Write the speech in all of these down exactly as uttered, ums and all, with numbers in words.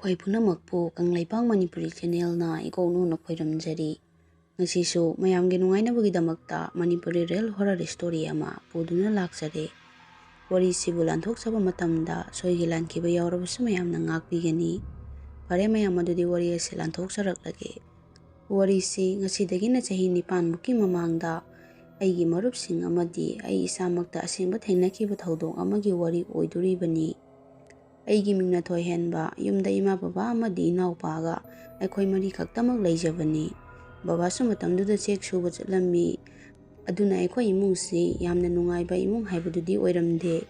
ꯑꯩꯈꯣꯏ ꯄꯨꯝꯅꯃꯛꯄꯨ ꯀꯪꯂꯩꯄꯥꯛ ꯃꯅꯤꯄꯨꯔꯤ ꯆꯦꯅꯦꯜꯅ ꯏꯀꯣꯛꯅꯧꯅ ꯈꯣꯏꯔꯝꯖꯔꯤ꯫ ꯉꯁꯤꯁꯨ ꯃꯌꯥꯝꯒꯤ ꯅꯨꯡꯉꯥꯏꯅꯕꯒꯤꯗꯃꯛꯇ ꯃꯅꯤꯄꯨꯔꯤ ꯔꯤꯌꯦꯜ ꯍꯣꯔꯔ ꯁ꯭ꯇꯣꯔꯤ ꯑꯃ ꯄꯨꯗꯨꯅ ꯂꯥꯛꯆꯔꯦ꯫ ꯋꯥꯔꯤꯁꯤꯕꯨ ꯂꯥꯟꯊꯣꯛꯆꯕ ꯃꯇꯝꯗ ꯁꯣꯏꯈꯤ ꯂꯥꯟꯈꯤꯕ ꯌꯥꯎꯔꯕꯁꯨ ꯃꯌꯥꯝꯅ ꯉꯥꯛꯄꯤꯒꯅꯤ꯫ ꯐꯔꯦ ꯃꯌꯥꯝ, ꯑꯗꯨꯗꯤ ꯋꯥꯔꯤ ꯑꯁꯤ ꯂꯥꯟꯊꯣꯛꯆꯔꯛꯂꯒꯦ꯫ ꯋꯥꯔꯤꯁꯤ ꯉꯁꯤꯗꯒꯤꯅ ꯆꯍꯤ ꯅꯤꯄꯥꯟꯃꯨꯛꯀꯤ ꯃꯃꯥꯡꯗ ꯑꯩꯒꯤ ꯃꯔꯨꯞꯁꯤꯡ ꯑꯃꯗꯤ ꯑꯩ ꯏꯁꯥꯃꯛꯇ ꯑꯁꯦꯡꯕ ꯊꯦꯡꯅꯈꯤꯕ ꯊꯧꯗꯣꯛ ꯑꯃꯒꯤ ꯋꯥꯔꯤ ꯑꯣꯏꯗꯣꯔꯤꯕꯅꯤ꯫ ꯑꯩꯒꯤ ꯃꯤꯡꯅ ꯊꯣꯏꯍꯦꯟꯕ, ꯌꯨꯝꯗ ꯏꯃꯥ ꯕꯕꯥ ꯑꯃꯗꯤ ꯏꯅꯥꯎꯄꯥꯒ ꯑꯩꯈꯣꯏ ꯃꯔꯤ ꯈꯛꯇꯃꯛ ꯂꯩꯖꯕꯅꯤ꯫ ꯕꯕꯥꯁꯨ ꯃꯇꯝꯗꯨꯗ ꯆꯦꯛ ꯁꯨꯕ ꯆꯠꯂꯝꯃꯤ꯫ ꯑꯗꯨꯅ ꯑꯩꯈꯣꯏ ꯏꯃꯨꯡꯁꯤ ꯌꯥꯝꯅ ꯅꯨꯡꯉꯥꯏꯕ ꯏꯃꯨꯡ ꯍꯥꯏꯕꯗꯨꯗꯤ ꯑꯣꯏꯔꯝꯗꯦ꯫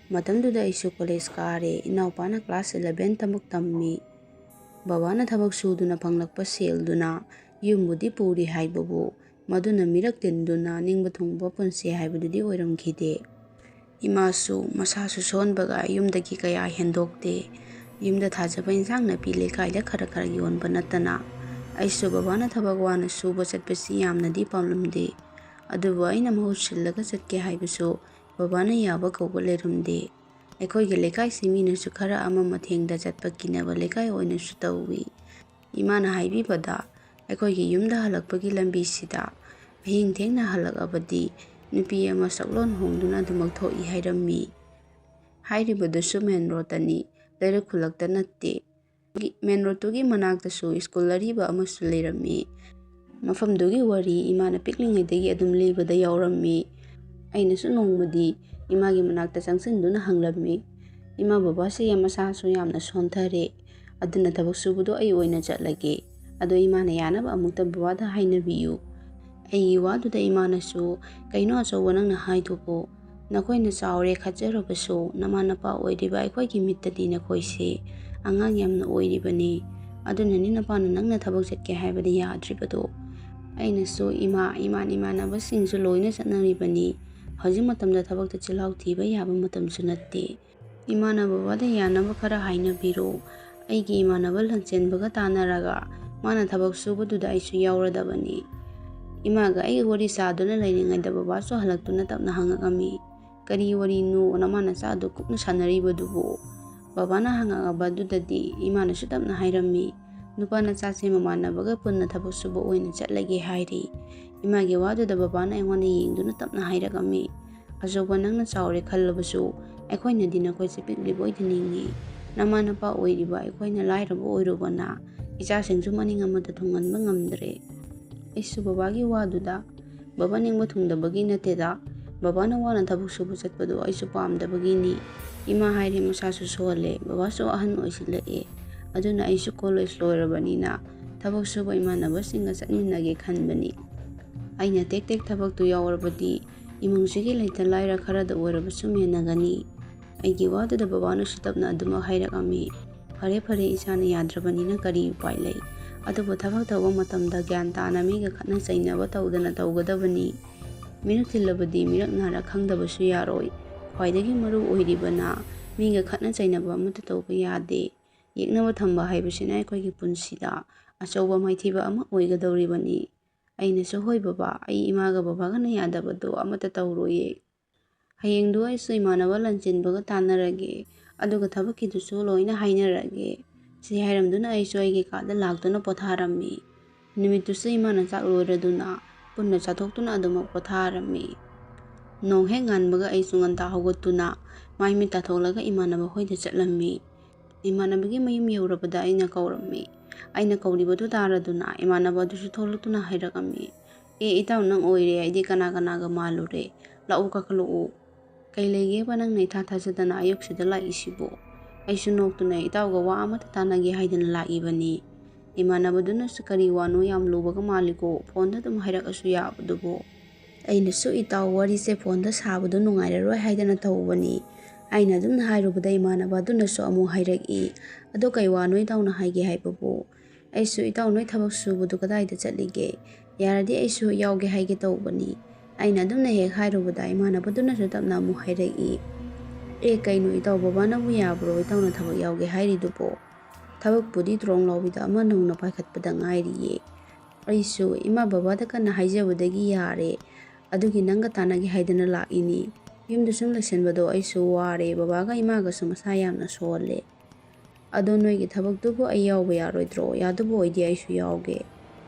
ꯃꯇꯝꯗꯨꯗ ꯑꯩꯁꯨ ꯀꯣꯂꯦꯖ ꯀꯥꯔꯦ, ꯏꯅꯥꯎꯄꯥꯅ ꯀ꯭ꯂꯥꯁ ꯏꯂꯚꯦꯟ ꯇꯃꯛ ꯇꯝꯃꯤ꯫ ꯕꯕꯥꯅ ꯊꯕꯛ ꯁꯨꯗꯨꯅ ꯐꯪꯂꯛꯄ ꯁꯦꯜꯗꯨꯅ ꯌꯨꯝꯕꯨꯗꯤ ꯄꯨꯔꯤ ꯍꯥꯏꯕꯕꯨ, ꯃꯗꯨꯅ ꯃꯤꯔꯛ ꯇꯤꯟꯗꯨꯅ ꯅꯤꯡꯕ ꯊꯨꯡꯕ ꯄꯨꯟꯁꯤ ꯍꯥꯏꯕꯗꯨꯗꯤ ꯑꯣꯏꯔꯝꯈꯤꯗꯦ꯫ ꯏꯃꯥꯁꯨ ꯃꯁꯥꯁꯨ ꯁꯣꯟꯕꯒ ꯌꯨꯝꯗꯒꯤ ꯀꯌꯥ ꯍꯦꯟꯗꯣꯛꯇꯦ꯫ ꯌꯨꯝꯗ ꯊꯥꯖꯕ ꯏꯟꯁꯥꯡ ꯅꯥꯄꯤ ꯂꯩꯀꯥꯏꯗ ꯈꯔ ꯈꯔ ꯌꯣꯟꯕ ꯅꯠꯇꯅ꯫ ꯑꯩꯁꯨ ꯕꯕꯥꯅ ꯊꯕꯛ ꯋꯥꯅ ꯁꯨꯕ ꯆꯠꯄꯁꯤ ꯌꯥꯝꯅꯗꯤ ꯄꯥꯝꯂꯝꯗꯦ꯫ ꯑꯗꯨꯕꯨ ꯑꯩꯅ ꯃꯍꯨꯠ ꯁꯤꯜꯂꯒ ꯆꯠꯀꯦ ꯍꯥꯏꯕꯁꯨ ꯕꯕꯥꯅ ꯌꯥꯕ ꯀꯧꯕ ꯂꯩꯔꯝꯗꯦ꯫ ꯑꯩꯈꯣꯏꯒꯤ ꯂꯩꯀꯥꯏꯁꯤ ꯃꯤꯅꯁꯨ ꯈꯔ ꯑꯃ ꯃꯊꯦꯡꯗ ꯆꯠꯄ ꯀꯤꯅꯕ ꯂꯩꯀꯥꯏ ꯑꯣꯏꯅꯁꯨ ꯇꯧꯏ꯫ ꯏꯃꯥꯅ ꯍꯥꯏꯕꯤꯕꯗ, ꯑꯩꯈꯣꯏꯒꯤ ꯌꯨꯝꯗ ꯍꯜꯂꯛꯄꯒꯤ ꯂꯝꯕꯤꯁꯤꯗ ꯑꯍꯤꯡ ꯊꯦꯡꯅ ꯍꯜꯂꯛꯑꯕꯗꯤ ꯅꯨꯄꯤ ꯑꯃ ꯁꯛꯂꯣꯟ ꯍꯣꯡꯗꯨꯅ ꯑꯗꯨꯃꯛ ꯊꯣꯛꯏ ꯍꯥꯏꯔꯝꯃꯤ꯫ ꯍꯥꯏꯔꯤꯕꯗꯨꯁꯨ ꯃꯦꯟ ꯔꯣꯗꯇꯅꯤ, ꯂꯩꯔꯛ ꯈꯨꯜꯂꯛꯇ ꯅꯠꯇꯦ꯫ ꯃꯦꯟ ꯔꯣꯗꯇꯨꯒꯤ ꯃꯅꯥꯛꯇꯁꯨ ꯁ꯭ꯀꯨꯜ ꯑꯔꯤꯕ ꯑꯃꯁꯨ ꯂꯩꯔꯝꯃꯤ꯫ ꯃꯐꯝꯗꯨꯒꯤ ꯋꯥꯔꯤ ꯏꯃꯥꯅ ꯄꯤꯛꯂꯤꯉꯩꯗꯒꯤ ꯑꯗꯨꯝ ꯂꯤꯕꯗ ꯌꯥꯎꯔꯝꯃꯤ꯫ ꯑꯩꯅꯁꯨ ꯅꯣꯡꯃꯗꯤ ꯏꯃꯥꯒꯤ ꯃꯅꯥꯛꯇ ꯆꯪꯁꯤꯟꯗꯨꯅ ꯍꯪꯂꯝꯃꯤ, "ꯏꯃꯥ, ꯕꯕꯥꯁꯤ ꯌꯥꯝ, ꯃꯁꯥꯁꯨ ꯌꯥꯝꯅ ꯁꯣꯟꯊꯔꯦ, ꯑꯗꯨꯅ ꯊꯕꯛ ꯁꯨꯕꯗꯣ ꯑꯩ ꯑꯣꯏꯅ ꯆꯠꯂꯒꯦ꯫ ꯑꯗꯣ ꯏꯃꯥꯅ ꯌꯥꯅꯕ ꯑꯃꯨꯛꯇ ꯕꯕꯥꯗ ꯍꯥꯏꯅꯕꯤꯌꯨ꯫" ꯑꯩꯒꯤ ꯋꯥꯗꯨꯗ ꯏꯃꯥꯅꯁꯨ, "ꯀꯩꯅꯣ ꯑꯆꯧꯕ ꯅꯪꯅ ꯍꯥꯏꯗꯨꯕꯨ? ꯅꯈꯣꯏꯅ ꯆꯥꯎꯔꯦ ꯈꯠꯆꯔꯕꯁꯨ ꯅꯃꯥ ꯅꯄꯥ ꯑꯣꯏꯔꯤꯕ ꯑꯩꯈꯣꯏꯒꯤ ꯃꯤꯠꯇꯗꯤ ꯅꯈꯣꯏꯁꯦ ꯑꯉꯥꯡ ꯌꯥꯝꯅ ꯑꯣꯏꯔꯤꯕꯅꯤ꯫ ꯑꯗꯨꯅꯅꯤ ꯅꯄꯥꯅ ꯅꯪꯅ ꯊꯕꯛ ꯆꯠꯀꯦ ꯍꯥꯏꯕꯗꯤ ꯌꯥꯗ꯭ꯔꯤꯕꯗꯣ꯫" ꯑꯩꯅꯁꯨ, "ꯏꯃꯥ, ꯏꯃꯥꯟ ꯏꯃꯥꯟꯅꯕꯁꯤꯡꯁꯨ ꯂꯣꯏꯅ ꯆꯠꯅꯔꯤꯕꯅꯤ꯫ ꯍꯧꯖꯤꯛ ꯃꯇꯝꯗ ꯊꯕꯛꯇ ꯆꯤꯜꯍꯥꯎ ꯊꯤꯕ ꯌꯥꯕ ꯃꯇꯝꯁꯨ ꯅꯠꯇꯦ꯫ ꯏꯃꯥꯅ ꯕꯕꯥꯗ ꯌꯥꯅꯕ ꯈꯔ ꯍꯥꯏꯅꯕꯤꯔꯣ꯫ ꯑꯩꯒꯤ ꯏꯃꯥꯟꯅꯕ ꯂꯟꯆꯦꯟꯕꯒ ꯇꯥꯟꯅꯔꯒ ꯃꯥꯅ ꯊꯕꯛ ꯁꯨꯕꯗꯨꯗ ꯑꯩꯁꯨ ꯌꯥꯎꯔꯗꯕꯅꯤ꯫" ꯏꯃꯥꯒ ꯑꯩꯒ ꯋꯥꯔꯤ ꯁꯥꯗꯨꯅ ꯂꯩꯔꯤꯉꯩꯗ ꯕꯕꯥꯁꯨ ꯍꯜꯂꯛꯇꯨꯅ ꯇꯞꯅ ꯍꯪꯉꯛꯑꯝꯃꯤ, "ꯀꯔꯤ ꯋꯥꯔꯤꯅꯣ ꯅꯃꯥ ꯅꯆꯥ ꯑꯗꯨ ꯀꯨꯞꯅ ꯁꯥꯟꯅꯔꯤꯕꯗꯨꯕꯨ?" ꯕꯕꯥꯅ ꯍꯪꯉꯛꯑꯕ ꯑꯗꯨꯗꯗꯤ ꯏꯃꯥꯅꯁꯨ ꯇꯞꯅ ꯍꯥꯏꯔꯝꯃꯤ, "ꯅꯨꯄꯥ ꯅꯆꯥꯁꯦ ꯃꯃꯥꯟꯅꯕꯒ ꯄꯨꯟꯅ ꯊꯕꯛ ꯁꯨꯕ ꯑꯣꯏꯅ ꯆꯠꯂꯒꯦ ꯍꯥꯏꯔꯤ꯫" ꯏꯃꯥꯒꯤ ꯋꯥꯗꯨꯗ ꯕꯕꯥꯅ ꯑꯩꯉꯣꯟꯗ ꯌꯦꯡꯗꯨꯅ ꯇꯞꯅ ꯍꯥꯏꯔꯛꯑꯝꯃꯤ, "ꯑꯆꯧꯕ, ꯅꯪꯅ ꯆꯥꯎꯔꯦ ꯈꯜꯂꯕꯁꯨ ꯑꯩꯈꯣꯏꯅꯗꯤ ꯅꯈꯣꯏꯁꯦ ꯄꯤꯛꯂꯤꯕ ꯑꯣꯏꯗ ꯅꯤꯡꯉꯤ꯫ ꯅꯃꯥ ꯅꯄꯥ ꯑꯣꯏꯔꯤꯕ ꯑꯩꯈꯣꯏꯅ ꯂꯥꯏꯔꯕ ꯑꯣꯏꯔꯨꯕꯅ ꯏꯆꯥꯁꯤꯡꯁꯨ ꯃꯅꯤꯡ ꯑꯃꯠꯇ ꯊꯨꯡꯍꯟꯕ ꯉꯝꯗ꯭ꯔꯦ꯫" ꯑꯩꯁꯨ ꯕꯕꯥꯒꯤ ꯋꯥꯗꯨꯗ, "ꯕꯕꯥ ꯅꯤꯡꯕ ꯊꯨꯡꯗꯕꯒꯤ ꯅꯠꯇꯦꯗ, ꯕꯕꯥꯅ ꯋꯥꯅ ꯊꯕꯛ ꯁꯨꯕ ꯆꯠꯄꯗꯣ ꯑꯩꯁꯨ ꯄꯥꯝꯗꯕꯒꯤꯅꯤ꯫ ꯏꯃꯥ ꯍꯥꯏꯔꯦ ꯃꯁꯥꯁꯨ ꯁꯣꯜꯂꯦ, ꯕꯕꯥꯁꯨ ꯑꯍꯟ ꯑꯣꯏꯁꯤꯜꯂꯛꯑꯦ꯫ ꯑꯗꯨꯅ ꯑꯩꯁꯨ ꯀꯣꯂꯦꯖ ꯂꯣꯏꯔꯕꯅꯤꯅ ꯊꯕꯛ ꯁꯨꯕ ꯏꯃꯥꯟꯅꯕꯁꯤꯡꯒ ꯆꯠꯃꯤꯟꯅꯒꯦ ꯈꯟꯕꯅꯤ꯫ ꯑꯩꯅ ꯇꯦꯛ ꯇꯦꯛ ꯊꯕꯛꯇꯨ ꯌꯥꯎꯔꯕꯗꯤ ꯏꯃꯨꯡꯁꯤꯒꯤ ꯂꯩꯇ ꯂꯥꯏꯔ ꯈꯔꯗ ꯑꯣꯏꯔꯕꯁꯨ ꯃꯦꯟꯅꯒꯅꯤ꯫" ꯑꯩꯒꯤ ꯋꯥꯗꯨꯗ ꯕꯕꯥꯅꯁꯨ ꯇꯞꯅ ꯑꯗꯨꯃꯛ ꯍꯥꯏꯔꯛꯑꯝꯃꯤ, "ꯐꯔꯦ ꯐꯔꯦ, ꯏꯆꯥꯅ ꯌꯥꯗ꯭ꯔꯕꯅꯤꯅ ꯀꯔꯤ ꯎꯄꯥꯏ ꯂꯩ? ꯑꯗꯨꯕꯨ ꯊꯕꯛ ꯇꯧꯕ ꯃꯇꯝꯗ ꯒ꯭ꯌꯥꯟ ꯇꯥꯅ ꯃꯤꯒ ꯈꯠꯅ ꯆꯩꯅꯕ ꯇꯧꯗꯅ ꯇꯧꯒꯗꯕꯅꯤ꯫ ꯃꯤꯔꯛ ꯇꯤꯜꯂꯕꯗꯤ ꯃꯤꯔꯛ ꯅꯥꯔꯛ ꯈꯪꯗꯕꯁꯨ ꯌꯥꯔꯣꯏ꯫ ꯈ꯭ꯋꯥꯏꯗꯒꯤ ꯃꯔꯨ ꯑꯣꯏꯔꯤꯕꯅ ꯃꯤꯒ ꯈꯠꯅ ꯆꯩꯅꯕ ꯑꯃꯠꯇ ꯇꯧꯕ ꯌꯥꯗꯦ꯫ ꯌꯦꯛꯅꯕ ꯊꯝꯕ ꯍꯥꯏꯕꯁꯤꯅ ꯑꯩꯈꯣꯏꯒꯤ ꯄꯨꯟꯁꯤꯗ ꯑꯆꯧꯕ ꯃꯥꯏꯊꯤꯕ ꯑꯃ ꯑꯣꯏꯒꯗꯧꯔꯤꯕꯅꯤ꯫" ꯑꯩꯅꯁꯨ, "ꯍꯣꯏ ꯕꯕꯥ, ꯑꯩ ꯏꯃꯥꯒ ꯕꯕꯥꯒꯅ ꯌꯥꯗꯕꯗꯣ ꯑꯃꯠꯇ ꯇꯧꯔꯣꯏꯌꯦ꯫ ꯍꯌꯦꯡꯗꯨ ꯑꯩꯁꯨ ꯏꯃꯥꯟꯅꯕ ꯂꯟꯆꯦꯟꯕꯒ ꯇꯥꯟꯅꯔꯒꯦ, ꯑꯗꯨꯒ ꯊꯕꯛꯀꯤꯗꯨꯁꯨ ꯂꯣꯏꯅ ꯍꯥꯏꯅꯔꯒꯦ꯫" ꯁꯤ ꯍꯥꯏꯔꯝꯗꯨꯅ ꯑꯩꯁꯨ ꯑꯩꯒꯤ ꯀꯥꯗ ꯂꯥꯛꯇꯨꯅ ꯄꯣꯊꯥꯔꯝꯃꯤ꯫ ꯅꯨꯃꯤꯠꯇꯨꯁꯨ ꯏꯃꯥꯅ ꯆꯥꯛ ꯂꯣꯏꯔꯗꯨꯅ ꯄꯨꯟꯅ ꯆꯥꯊꯣꯛꯇꯨꯅ ꯑꯗꯨꯃꯛ ꯄꯣꯊꯥꯔꯝꯃꯤ꯫ ꯅꯣꯡ ꯍꯦꯛ ꯉꯥꯟꯕꯒ ꯑꯩꯁꯨ ꯉꯟꯇꯥ ꯍꯧꯒꯠꯇꯨꯅ ꯃꯥꯏ ꯃꯤꯠ ꯇꯥꯊꯣꯛꯂꯒ ꯏꯃꯥꯟꯅꯕ ꯍꯣꯏꯗ ꯆꯠꯂꯝꯃꯤ꯫ ꯏꯃꯥꯟꯅꯕꯒꯤ ꯃꯌꯨꯝ ꯌꯧꯔꯕꯗ ꯑꯩꯅ ꯀꯧꯔꯝꯃꯤ꯫ ꯑꯩꯅ ꯀꯧꯔꯤꯕꯗꯨ ꯇꯥꯔꯗꯨꯅ ꯏꯃꯥꯟꯅꯕ ꯑꯗꯨꯁꯨ ꯊꯣꯛꯂꯛꯇꯨꯅ ꯍꯥꯏꯔꯛꯑꯝꯃꯤ, "ꯑꯦ ꯏꯇꯥꯎ, ꯅꯪ ꯑꯣꯏꯔꯦ, ꯑꯩꯗꯤ ꯀꯅꯥ ꯀꯅꯥꯒ ꯃꯥꯜꯂꯨꯔꯦ? ꯂꯥꯛꯎ, ꯀꯥꯈꯠꯂꯛꯎ꯫ ꯀꯩ ꯂꯩꯒꯦꯕ ꯅꯪꯅ ꯏꯊꯥ ꯊꯥꯖꯗꯅ ꯑꯌꯨꯛꯁꯤꯗ ꯂꯥꯛꯏꯁꯤꯕꯨ?" ꯑꯩꯁꯨ ꯅꯣꯛꯇꯨꯅ ꯏꯇꯥꯎꯒ ꯋꯥ ꯑꯃꯇ ꯇꯥꯟꯅꯒꯦ ꯍꯥꯏꯗꯅ ꯂꯥꯛꯏꯕꯅꯤ꯫ ꯏꯃꯥꯟꯅꯕꯗꯨꯅꯁꯨ ꯀꯔꯤ ꯋꯥꯅꯣ ꯌꯥꯝ ꯂꯨꯕꯒ ꯃꯥꯜꯂꯤꯀꯣ, ꯐꯣꯟꯗ ꯑꯗꯨꯝ ꯍꯥꯏꯔꯛꯑꯁꯨ ꯌꯥꯕꯗꯨꯕꯨ꯫ ꯑꯩꯅꯁꯨ ꯏꯇꯥꯎ ꯋꯥꯔꯤꯁꯦ ꯐꯣꯟꯗ ꯁꯥꯕꯗꯣ ꯅꯨꯡꯉꯥꯏꯔꯔꯣꯏ ꯍꯥꯏꯗꯅ ꯇꯧꯕꯅꯤ꯫ ꯑꯩꯅ ꯑꯗꯨꯝ ꯍꯥꯏꯔꯨꯕꯗ ꯏꯃꯥꯟꯅꯕ ꯑꯗꯨꯅꯁꯨ ꯑꯃꯨꯛ ꯍꯥꯏꯔꯛꯏ, "ꯑꯗꯣ ꯀꯩ ꯋꯥꯅꯣ ꯏꯇꯥꯎꯅ ꯍꯥꯏꯒꯦ ꯍꯥꯏꯕꯕꯨ?" ꯑꯩꯁꯨ, "ꯏꯇꯥꯎ ꯅꯣꯏ ꯊꯕꯛ ꯁꯨꯕꯗꯨ ꯀꯗꯥꯏꯗ ꯆꯠꯂꯤꯒꯦ? ꯌꯥꯔꯗꯤ ꯑꯩꯁꯨ ꯌꯥꯎꯒꯦ ꯍꯥꯏꯒꯦ ꯇꯧꯕꯅꯤ꯫" ꯑꯩꯅ ꯑꯗꯨꯝꯅ ꯍꯦꯛ ꯍꯥꯏꯔꯨꯕꯗ ꯏꯃꯥꯟꯅꯕꯗꯨꯅꯁꯨ ꯇꯞꯅ ꯑꯃꯨꯛ ꯍꯥꯏꯔꯛꯏ, "ꯑꯦ ꯀꯩꯅꯣ ꯏꯇꯥꯎ, ꯕꯕꯥꯅꯕꯨ ꯌꯥꯕ꯭ꯔꯣ ꯏꯇꯥꯎꯅ ꯊꯕꯛ ꯌꯥꯎꯒꯦ ꯍꯥꯏꯔꯤꯗꯨꯕꯣ? ꯊꯕꯛꯄꯨꯗꯤ ꯇ꯭ꯔꯣꯡ ꯂꯥꯎꯕꯤꯗ ꯑꯃ ꯅꯧꯅ ꯄꯥꯏꯈꯠꯄꯗ ꯉꯥꯏꯔꯤꯌꯦ꯫" ꯑꯩꯁꯨ, "ꯏꯃꯥ ꯕꯕꯥꯗ ꯀꯟꯅ ꯍꯥꯏꯖꯕꯗꯒꯤ ꯌꯥꯔꯦ, ꯑꯗꯨꯒꯤ ꯅꯪꯒ ꯇꯥꯟꯅꯒꯦ ꯍꯥꯏꯗꯅ ꯂꯥꯛꯏꯅꯤ꯫ ꯌꯨꯝꯗ ꯁꯨꯝ ꯂꯩꯁꯟꯕꯗꯣ ꯑꯩꯁꯨ ꯋꯥꯔꯦ, ꯕꯕꯥꯒ ꯏꯃꯥꯒꯁꯨ ꯃꯁꯥ ꯌꯥꯝꯅ ꯁꯣꯜꯂꯦ꯫ ꯑꯗꯣ ꯅꯣꯏꯒꯤ ꯊꯕꯛꯇꯨꯕꯨ ꯑꯩ ꯌꯥꯎꯕ ꯌꯥꯔꯣꯏꯗ꯭ꯔꯣ? ꯌꯥꯗꯕ ꯑꯣꯏꯗꯤ ꯑꯩꯁꯨ ꯌꯥꯎꯒꯦ꯫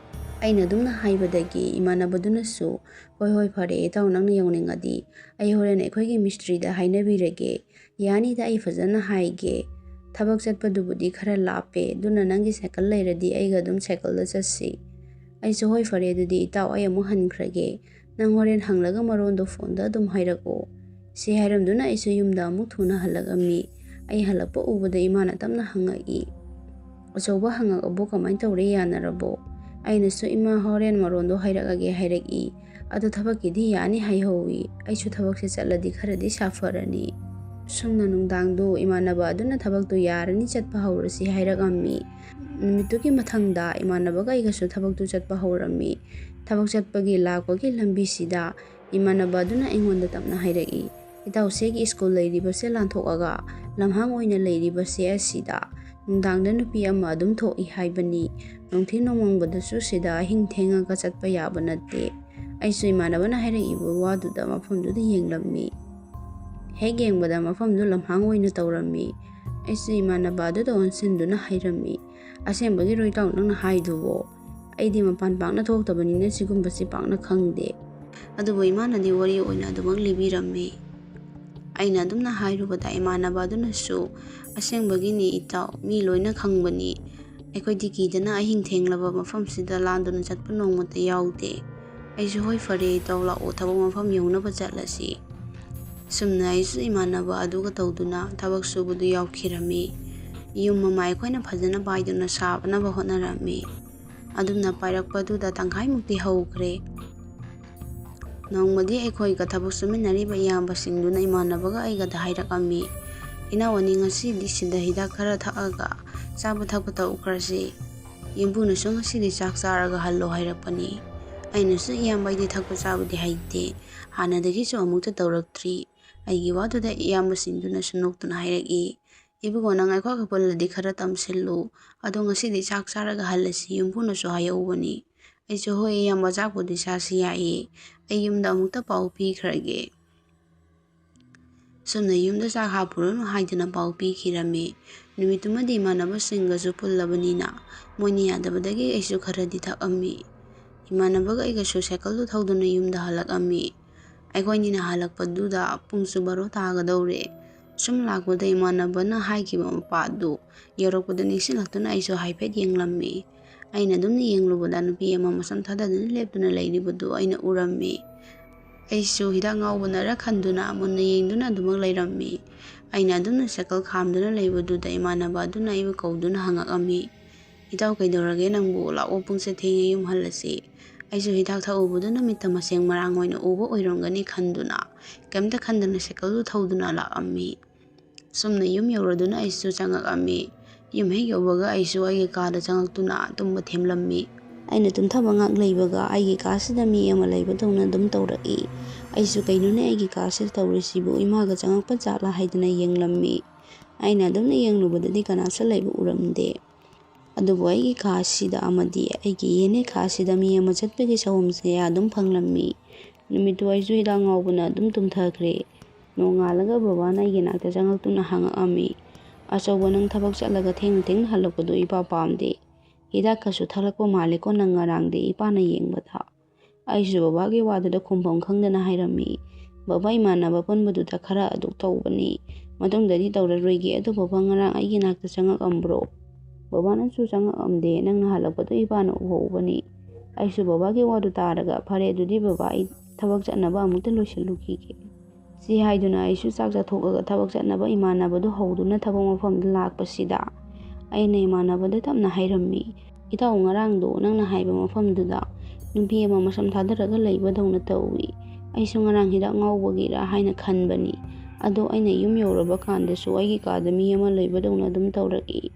ꯑꯩꯅ ꯑꯗꯨꯝꯅ ꯍꯥꯏꯕꯗꯒꯤ ꯏꯃꯥꯟꯅꯕꯗꯨꯅꯁꯨ, "ꯍꯣꯏ ꯍꯣꯏ, ꯐꯔꯦ ꯏꯇꯥꯎ, ꯅꯪꯅ ꯌꯥꯎꯅꯤꯡꯉꯗꯤ ꯑꯩ ꯍꯣꯔꯦꯟ ꯑꯩꯈꯣꯏꯒꯤ ꯃꯤꯁꯇ꯭ꯔꯤꯗ ꯍꯥꯏꯅꯕꯤꯔꯒꯦ꯫ ꯌꯥꯅꯤꯗ, ꯑꯩ ꯐꯖꯅ ꯍꯥꯏꯒꯦ꯫ ꯊꯕꯛ ꯆꯠꯄꯗꯨꯕꯨꯗꯤ ꯈꯔ ꯂꯥꯞꯄꯦ, ꯑꯗꯨꯅ ꯅꯪꯒꯤ ꯁꯥꯏꯀꯜ ꯂꯩꯔꯗꯤ ꯑꯩꯒ ꯑꯗꯨꯝ ꯁꯥꯏꯀꯜꯗ ꯆꯠꯁꯤ꯫" ꯑꯩꯁꯨ, "ꯍꯣꯏ ꯐꯔꯦ, ꯑꯗꯨꯗꯤ ꯏꯇꯥꯎ, ꯑꯩ ꯑꯃꯨꯛ ꯍꯟꯈ꯭ꯔꯒꯦ꯫ ꯅꯪ ꯍꯣꯔꯦꯟ ꯍꯪꯂꯒ ꯃꯔꯣꯟꯗꯣ ꯐꯣꯟꯗ ꯑꯗꯨꯝ ꯍꯥꯏꯔꯛꯑꯣ꯫" ꯁꯤ ꯍꯥꯏꯔꯝꯗꯨꯅ ꯑꯩꯁꯨ ꯌꯨꯝꯗ ꯑꯃꯨꯛ ꯊꯨꯅ ꯍꯜꯂꯛꯑꯝꯃꯤ꯫ ꯑꯩ ꯍꯜꯂꯛꯄ ꯎꯕꯗ ꯏꯃꯥꯅ ꯇꯞꯅ ꯍꯪꯉꯛꯏ, "ꯑꯆꯧꯕ ꯍꯪꯉꯛꯑꯕꯣ? ꯀꯃꯥꯏꯅ ꯇꯧꯔꯦ? ꯌꯥꯅꯔꯕꯣ?" ꯑꯩꯅꯁꯨ, "ꯏꯃꯥ ꯍꯣꯔꯦꯟ ꯃꯔꯣꯟꯗꯣ ꯍꯥꯏꯔꯛꯑꯒꯦ" ꯍꯥꯏꯔꯛꯏ꯫ ꯑꯗꯣ ꯊꯕꯛꯀꯤꯗꯤ ꯌꯥꯅꯤ ꯍꯥꯏꯍꯧꯋꯤ꯫ ꯑꯩꯁꯨ ꯊꯕꯛꯁꯦ ꯆꯠꯂꯗꯤ ꯈꯔꯗꯤ ꯁꯥꯐꯔꯅꯤ꯫ ꯁꯨꯝꯅ ꯅꯨꯡꯗꯥꯡꯗꯣ ꯏꯃꯥꯟꯅꯕ ꯑꯗꯨꯅ ꯊꯕꯛꯇꯣ ꯌꯥꯔꯅꯤ, ꯆꯠꯄ ꯍꯧꯔꯁꯤ ꯍꯥꯏꯔꯛꯑꯝꯃꯤ꯫ ꯅꯨꯃꯤꯠꯇꯨꯒꯤ ꯃꯊꯪꯗ ꯏꯃꯥꯟꯅꯕꯒ ꯑꯩꯒꯁꯨ ꯊꯕꯛꯇꯨ ꯆꯠꯄ ꯍꯧꯔꯝꯃꯤ꯫ ꯊꯕꯛ ꯆꯠꯄꯒꯤ ꯂꯥꯛꯄꯒꯤ ꯂꯝꯕꯤꯁꯤꯗ ꯏꯃꯥꯟꯅꯕ ꯑꯗꯨꯅ ꯑꯩꯉꯣꯟꯗ ꯇꯞꯅ ꯍꯥꯏꯔꯛꯏ, "ꯏꯇꯥꯎ, ꯁꯤꯒꯤ ꯁ꯭ꯀꯨꯜ ꯂꯩꯔꯤꯕꯁꯦ ꯂꯥꯟꯊꯣꯛꯑꯒ ꯂꯝꯍꯥꯡ ꯑꯣꯏꯅ ꯂꯩꯔꯤꯕꯁꯦ ꯑꯁꯤꯗ ꯅꯨꯡꯗꯥꯡꯗ ꯅꯨꯄꯤ ꯑꯃ ꯑꯗꯨꯝ ꯊꯣꯛꯏ ꯍꯥꯏꯕꯅꯤ꯫ ꯅꯨꯡꯊꯤꯜ ꯅꯣꯡꯃꯪꯕꯗꯁꯨ ꯁꯤꯗ ꯑꯍꯤꯡ ꯊꯦꯡꯉꯒ ꯆꯠꯄ ꯌꯥꯕ ꯅꯠꯇꯦ꯫" ꯑꯩꯁꯨ ꯏꯃꯥꯟꯅꯕꯅ ꯍꯥꯏꯔꯛꯏꯕ ꯋꯥꯗꯨꯗ ꯃꯐꯝꯗꯨꯗ ꯌꯦꯡꯂꯝꯃꯤ꯫ ꯍꯦꯛ ꯌꯦꯡꯕꯗ ꯃꯐꯝꯗꯨ ꯂꯝꯍꯥꯡ ꯑꯣꯏꯅ ꯇꯧꯔꯝꯃꯤ꯫ ꯑꯩꯁꯨ ꯏꯃꯥꯟꯅꯕ ꯑꯗꯨꯗ ꯑꯣꯟꯁꯤꯟꯗꯨꯅ ꯍꯥꯏꯔꯝꯃꯤ, "ꯑꯁꯦꯡꯕꯒꯤꯔꯣ ꯏꯇꯥꯎ ꯅꯪꯅ ꯍꯥꯏꯗꯨꯕꯣ? ꯑꯩꯗꯤ ꯃꯄꯥꯟ ꯄꯥꯛꯅ ꯊꯣꯛꯇꯕꯅꯤꯅ ꯁꯤꯒꯨꯝꯕꯁꯤ ꯄꯥꯛꯅ ꯈꯪꯗꯦ꯫" ꯑꯗꯨꯕꯨ ꯏꯃꯥꯅꯗꯤ ꯋꯥꯔꯤ ꯑꯣꯏꯅ ꯑꯗꯨꯃꯛ ꯂꯤꯕꯤꯔꯝꯃꯤ꯫ ꯑꯩꯅ ꯑꯗꯨꯝꯅ ꯍꯥꯏꯔꯨꯕꯗ ꯏꯃꯥꯟꯅꯕ ꯑꯗꯨꯅꯁꯨ, "ꯑꯁꯦꯡꯕꯒꯤꯅꯤ ꯏꯇꯥꯎ, ꯃꯤ ꯂꯣꯏꯅ ꯈꯪꯕꯅꯤ꯫ ꯑꯩꯈꯣꯏꯗꯤ ꯀꯤꯗꯅ ꯑꯍꯤꯡ ꯊꯦꯡꯂꯕ ꯃꯐꯝꯁꯤꯗ ꯂꯥꯟꯗꯨꯅ ꯆꯠꯄ ꯅꯣꯡꯃꯇ ꯌꯥꯎꯗꯦ꯫" ꯑꯩꯁꯨ, "ꯍꯣꯏ ꯐꯔꯦ ꯏꯇꯥꯎ, ꯂꯥꯛꯑꯣ, ꯊꯕꯛ ꯃꯐꯝ ꯌꯧꯅꯕ ꯆꯠꯂꯁꯤ꯫" ꯁꯨꯝꯅ ꯑꯩꯁꯨ ꯏꯃꯥꯟꯅꯕ ꯑꯗꯨꯒ ꯇꯧꯗꯨꯅ ꯊꯕꯛ ꯁꯨꯕꯗꯨ ꯌꯥꯎꯈꯤꯔꯝꯃꯤ꯫ ꯌꯨꯝ ꯑꯃ ꯑꯩꯈꯣꯏꯅ ꯐꯖꯅ ꯄꯥꯏꯗꯨꯅ ꯁꯥꯅꯕ ꯍꯣꯠꯅꯔꯝꯃꯤ꯫ ꯑꯗꯨꯝꯅ ꯄꯥꯏꯔꯛꯄꯗꯨꯗ ꯇꯪꯈꯥꯏꯃꯨꯛꯇꯤ ꯍꯧꯈ꯭ꯔꯦ꯫ ꯅꯣꯡꯃꯗꯤ ꯑꯩꯈꯣꯏꯒ ꯊꯕꯛ ꯁꯨꯃꯤꯟꯅꯔꯤꯕ ꯏꯌꯥꯝꯕꯁꯤꯡꯗꯨꯅ ꯏꯃꯥꯟꯅꯕꯒ ꯑꯩꯒꯗ ꯍꯥꯏꯔꯛꯑꯝꯃꯤ, "ꯏꯅꯥꯎ ꯑꯅꯤ, ꯉꯁꯤꯗꯤ ꯁꯤꯗ ꯍꯤꯗꯥꯛ ꯈꯔ ꯊꯛꯑꯒ ꯆꯥꯕ ꯊꯛꯄ ꯇꯧꯈ꯭ꯔꯁꯤ꯫ ꯌꯨꯝꯕꯨꯅꯁꯨ ꯉꯁꯤꯗꯤ ꯆꯥꯛ ꯆꯥꯔꯒ ꯍꯜꯂꯣ ꯍꯥꯏꯔꯛꯄꯅꯤ꯫" ꯑꯩꯅꯁꯨ, "ꯏꯌꯥꯝꯕ, ꯑꯩꯗꯤ ꯊꯛꯄ ꯆꯥꯕꯗꯤ ꯍꯩꯇꯦ, ꯍꯥꯟꯅꯗꯒꯤꯁꯨ ꯑꯃꯨꯛꯇ ꯇꯧꯔꯛꯇ꯭ꯔꯤ꯫" ꯑꯩꯒꯤ ꯋꯥꯗꯨꯗ ꯏꯌꯥꯝꯕꯁꯤꯡꯗꯨꯅꯁꯨ ꯅꯣꯛꯇꯨꯅ ꯍꯥꯏꯔꯛꯏ, "ꯏꯕꯨꯡꯉꯣ, ꯅꯪ ꯑꯩꯈꯣꯏꯒ ꯄꯨꯜꯂꯗꯤ ꯈꯔ ꯇꯝꯁꯤꯜꯂꯨ꯫ ꯑꯗꯣ ꯉꯁꯤꯗꯤ ꯆꯥꯛ ꯆꯥꯔꯒ ꯍꯜꯂꯁꯤ, ꯌꯨꯝꯕꯨꯅꯁꯨ ꯍꯥꯏꯍꯧꯕꯅꯤ꯫" ꯑꯩꯁꯨ, "ꯍꯣꯏ ꯏꯌꯥꯝꯕ, ꯆꯥꯛꯄꯨꯗꯤ ꯆꯥꯁꯤ ꯌꯥꯏꯌꯦ꯫ ꯑꯩ ꯌꯨꯝꯗ ꯑꯃꯨꯛꯇ ꯄꯥꯎ ꯄꯤꯈ꯭ꯔꯒꯦ꯫" ꯁꯨꯝꯅ ꯌꯨꯝꯗ ꯆꯥꯛ ꯍꯥꯞꯄꯨꯔꯅꯨ ꯍꯥꯏꯗꯨꯅ ꯄꯥꯎ ꯄꯤꯈꯤꯔꯝꯃꯤ꯫ ꯅꯨꯃꯤꯠꯇꯨꯃꯗꯤ ꯏꯃꯥꯟꯅꯕꯁꯤꯡꯒꯁꯨ ꯄꯨꯜꯂꯕꯅꯤꯅ ꯃꯣꯏꯅ ꯌꯥꯗꯕꯗꯒꯤ ꯑꯩꯁꯨ ꯈꯔꯗꯤ ꯊꯛꯑꯝꯃꯤ꯫ ꯏꯃꯥꯟꯅꯕꯒ ꯑꯩꯒꯁꯨ ꯁꯥꯏꯀꯜꯗꯨ ꯊꯧꯗꯨꯅ ꯌꯨꯝꯗ ꯍꯜꯂꯛꯑꯝꯃꯤ꯫ ꯑꯩꯈꯣꯏꯅꯤꯅ ꯍꯜꯂꯛꯄꯗꯨꯗ ꯄꯨꯡꯁꯨ ꯕꯥꯔꯣ ꯇꯥꯒꯗꯧꯔꯦ꯫ ꯁꯨꯝ ꯂꯥꯛꯄꯗ ꯏꯃꯥꯟꯅꯕꯅ ꯍꯥꯏꯈꯤꯕ ꯃꯄꯥꯗꯨ ꯌꯧꯔꯛꯄꯗ ꯅꯤꯡꯁꯤꯡꯂꯛꯇꯨꯅ ꯑꯩꯁꯨ ꯍꯥꯏꯐꯦꯠ ꯌꯦꯡꯂꯝꯃꯤ꯫ ꯑꯩꯅ ꯑꯗꯨꯝꯅ ꯌꯦꯡꯂꯨꯕꯗ ꯅꯨꯄꯤ ꯑꯃ ꯃꯁꯝ ꯊꯥꯗꯗꯨꯅ ꯂꯦꯞꯇꯨꯅ ꯂꯩꯔꯤꯕꯗꯨ ꯑꯩꯅ ꯎꯔꯝꯃꯤ꯫ ꯑꯩꯁꯨ ꯍꯤꯗꯥꯛ ꯉꯥꯎꯕꯅꯔ ꯈꯟꯗꯨꯅ ꯃꯨꯟꯅ ꯌꯦꯡꯗꯨꯅ ꯑꯗꯨꯃꯛ ꯂꯩꯔꯝꯃꯤ꯫ ꯑꯩꯅ ꯑꯗꯨꯝꯅ ꯁꯥꯏꯀꯜ ꯈꯥꯝꯗꯨꯅ ꯂꯩꯕꯗꯨꯗ ꯏꯃꯥꯟꯅꯕ ꯑꯗꯨꯅ ꯑꯩꯕꯨ ꯀꯧꯗꯨꯅ ꯍꯪꯉꯛꯑꯝꯃꯤ, "ꯏꯇꯥꯎ, ꯀꯩꯗꯧꯔꯒꯦ ꯅꯪꯕꯨ? ꯂꯥꯛꯑꯣ, ꯄꯨꯡꯁꯦ ꯊꯦꯡꯉꯦ, ꯌꯨꯝ ꯍꯜꯂꯁꯤ꯫ ꯑꯩꯁꯨ ꯍꯤꯗꯥꯛ ꯊꯛꯎꯕꯗꯨꯅ ꯃꯤꯠꯇ ꯃꯁꯦꯡ ꯃꯔꯥꯡ ꯑꯣꯏꯅ ꯎꯕ ꯑꯣꯏꯔꯝꯒꯅꯤ" ꯈꯟꯗꯨꯅ ꯀꯩꯝꯇ ꯈꯟꯗꯅ ꯁꯥꯏꯀꯜꯗꯨ ꯊꯧꯗꯨꯅ ꯂꯥꯛꯑꯝꯃꯤ꯫ ꯁꯨꯝꯅ ꯌꯨꯝ ꯌꯧꯔꯗꯨꯅ ꯑꯩꯁꯨ ꯆꯪꯉꯛꯑꯝꯃꯤ꯫ ꯌꯨꯝ ꯍꯦꯛ ꯌꯧꯕꯒ ꯑꯩꯁꯨ ꯑꯩꯒꯤ ꯀꯥꯗ ꯆꯪꯉꯛꯇꯨꯅ ꯇꯨꯝꯕ ꯊꯦꯝꯂꯝꯃꯤ꯫ ꯑꯩꯅ ꯇꯨꯝꯊꯕ ꯉꯥꯛ ꯂꯩꯕꯒ ꯑꯩꯒꯤ ꯀꯥꯁꯤꯗ ꯃꯤ ꯑꯃ ꯂꯩꯕꯗꯧꯅ ꯑꯗꯨꯝ ꯇꯧꯔꯛꯏ꯫ ꯑꯩꯁꯨ "ꯀꯩꯅꯣꯅꯦ ꯑꯩꯒꯤ ꯀꯥꯁꯤꯗ ꯇꯧꯔꯤꯁꯤꯕꯨ? ꯏꯃꯥꯒ ꯆꯪꯉꯛꯄ ꯖꯥꯠꯂꯥ?" ꯍꯥꯏꯗꯨꯅ ꯌꯦꯡꯂꯝꯃꯤ꯫ ꯑꯩꯅ ꯑꯗꯨꯝꯅ ꯌꯦꯡꯂꯨꯕꯗꯗꯤ ꯀꯅꯥꯁꯨ ꯂꯩꯕ ꯎꯔꯝꯗꯦ꯫ ꯑꯗꯨꯕꯨ ꯑꯩꯒꯤ ꯀꯥꯁꯤꯗ ꯑꯃꯗꯤ ꯑꯩꯒꯤ ꯌꯦꯅꯦ ꯀꯥꯁꯤꯗ ꯃꯤ ꯑꯃ ꯆꯠꯄꯒꯤ ꯁꯑꯣꯝꯁꯦ ꯑꯗꯨꯝ ꯐꯪꯂꯝꯃꯤ꯫ ꯅꯨꯃꯤꯠꯇꯨ ꯑꯩꯁꯨ ꯍꯤꯗꯥꯛ ꯉꯥꯎꯕꯅ ꯑꯗꯨꯝ ꯇꯨꯝꯊꯈ꯭ꯔꯦ꯫ ꯅꯣꯡꯉꯥꯜꯂꯒ ꯕꯕꯥꯅ ꯑꯩꯒꯤ ꯅꯥꯛꯇ ꯆꯪꯉꯛꯇꯨꯅ ꯍꯪꯉꯛꯑꯝꯃꯤ, "ꯑꯆꯧꯕ, ꯅꯪ ꯊꯕꯛ ꯆꯠꯂꯒ ꯊꯦꯡꯅ ꯊꯦꯡꯅ ꯍꯜꯂꯛꯄꯗꯨ ꯏꯄꯥ ꯄꯥꯝꯗꯦ꯫ ꯍꯤꯗꯥꯛꯀꯁꯨ ꯊꯛꯂꯛꯄ ꯃꯥꯜꯂꯦꯀꯣ ꯅꯪ ꯉꯔꯥꯡꯗꯤ ꯏꯄꯥꯅ ꯌꯦꯡꯕꯗ?" ꯑꯩꯁꯨ ꯕꯕꯥꯒꯤ ꯋꯥꯗꯨꯗ ꯈꯨꯝꯐꯝ ꯈꯪꯗꯅ ꯍꯥꯏꯔꯝꯃꯤ꯫ "ꯕꯕꯥ, ꯏꯃꯥꯟꯅꯕ ꯄꯨꯟꯕꯗꯨꯗ ꯈꯔ ꯑꯗꯨꯛ ꯇꯧꯕꯅꯤ꯫ ꯃꯇꯨꯡꯗꯗꯤ ꯇꯧꯔꯔꯣꯏꯒꯦ꯫ ꯑꯗꯨ ꯕꯕꯥ ꯉꯔꯥꯡ ꯑꯩꯒꯤ ꯅꯥꯛꯇ ꯆꯪꯉꯛꯑꯝꯕ꯭ꯔꯣ?" "ꯕꯕꯥꯅꯁꯨ ꯆꯪꯉꯛꯑꯝꯗꯦ꯫ ꯅꯪꯅ ꯍꯜꯂꯛꯄꯗꯣ ꯏꯄꯥꯅ ꯎꯍꯧꯕꯅꯤ꯫ ꯑꯩꯁꯨ ꯕꯕꯥꯒꯤ ꯋꯥꯗꯨ ꯇꯥꯔꯒ, ꯐꯔꯦ ꯑꯗꯨꯗꯤ ꯕꯕꯥ, ꯑꯩ ꯊꯕꯛ ꯆꯠꯅꯕ ꯑꯃꯨꯛꯇ ꯂꯣꯏꯁꯤꯜꯂꯨꯈꯤꯒꯦ" ꯁꯤ ꯍꯥꯏꯗꯨꯅ ꯑꯩꯁꯨ ꯆꯥꯛ ꯆꯥꯊꯣꯛꯂꯒ ꯊꯕꯛ ꯆꯠꯅꯕ ꯏꯃꯥꯟꯅꯕꯗꯨ ꯍꯧꯗꯨꯅ ꯊꯕꯛ ꯃꯐꯝꯗ ꯂꯥꯛꯄꯁꯤꯗ ꯑꯩꯅ ꯏꯃꯥꯟꯅꯕꯗ ꯇꯞꯅ ꯍꯥꯏꯔꯝꯃꯤ, "ꯏꯇꯥꯎ, ꯉꯔꯥꯡꯗꯣ ꯅꯪꯅ ꯍꯥꯏꯕ ꯃꯐꯝꯗꯨꯗ ꯅꯨꯄꯤ ꯑꯃ ꯃꯁꯝ ꯊꯥꯗꯔꯒ ꯂꯩꯕꯗꯧꯅ ꯇꯧꯏ꯫ ꯑꯩꯁꯨ ꯉꯔꯥꯡ ꯍꯤꯗꯥꯛ ꯉꯥꯎꯕꯒꯤꯔ ꯍꯥꯏꯅ ꯈꯟꯕꯅꯤ꯫ ꯑꯗꯣ ꯑꯩꯅ ꯌꯨꯝ ꯌꯧꯔꯕ ꯀꯥꯟꯗꯁꯨ ꯑꯩꯒꯤ ꯀꯥꯗ ꯃꯤ ꯑꯃ ꯂꯩꯕꯗꯧꯅ ꯑꯗꯨꯝ ꯇꯧꯔꯛꯏ"꯫